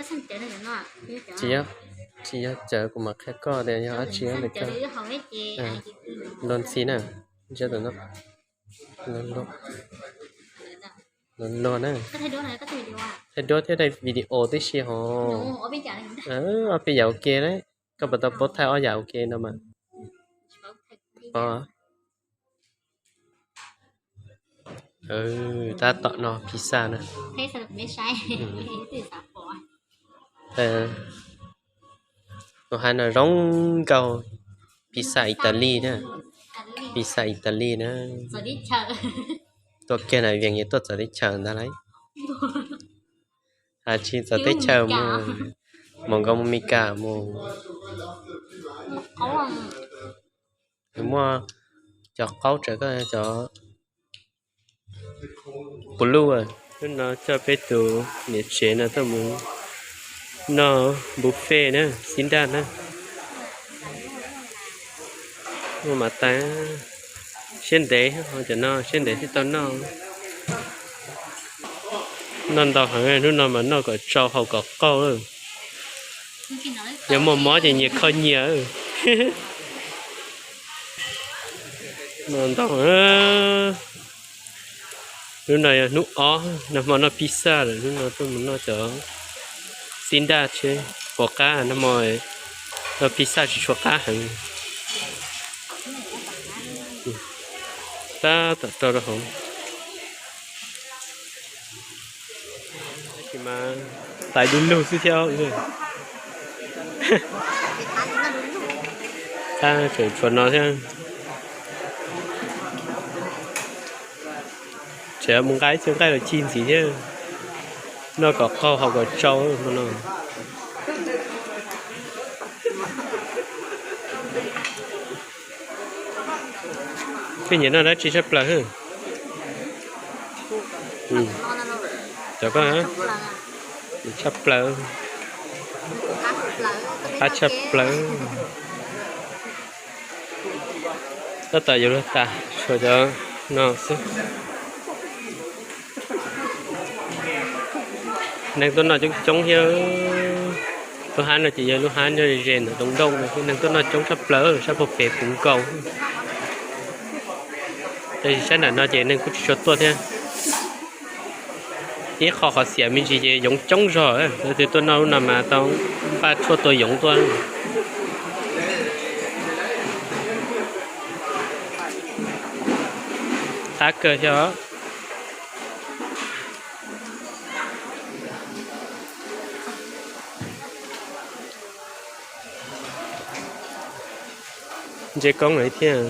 Tsis yog, tsis yog cawv, kuv mam qhia koj tias yog dab tsi ntawm koj. Luag ntxhi na, luag na. Thaij duab thiab thaij video tib si hos. Ob peb yam ua ke na, koj puas tau paub thaij ob yam ua ke no mas? Tab tom noj pizza na. Tus hais no zoo nkauj, pizza Italy na, pizza Italy na. Tuaj kiag na, Vias yuav tuaj txawv teb chaws ntag lauj. Has tsis txawv teb chaws mus, mus nkaus mus Mes Kas mus. Nws muaj cov qaub tsawv koj cov pus luj. Hnub no coj peb tus niam tsev no tuaj mus noj buffet na, xib nraj na. Muaj mas tas, siab ntev, cov no siab ntev thiaj tau noj. Noj ntau heev, hnub no mas noj kom tsau haus kom qaug. Yog muaj mob ces nyias kho nyias. Noj ntau. Hnub no yog hnub ob, nag hmo noj pizza lawm, hnub no tuaj mus noj cov xib nraj tsheb puas qab, nag hmo noj pizza tsis tshua qab heev. Tab tom rau rau hauv. Tab sis mas tais du lug xwb thiab. Tab tseem tshuav no thiab. Tseem mus nqa ib txhia nqaij los ci ntxiv thiab. Noj kom qaug haus kom tsau hmo no. Koj nyiam noj dab tsi tshaj plaws? Cov koj tshaj plaws, qab tshaj plaws. Tab tom yuav luag tas, tshuav cov no xwb. Neeg tuaj noj coob coob thiab. Lub hab no ces yog lub hab nyob ze ze ntawm Doo Dooj no, neeg tuaj noj coob tshaj plaws, sab puag pem puv nkaus. Tab sis sab nram no ces neeg kuj tsis tshua tuaj thiab. Ib qho qhov xiam me ntsis ces yoov coob zog, leej twg tuaj noj lub no mas tau npaj tshuaj tua yoov tuaj. Qab kawg thiab os. Ntse koob lawm thiab.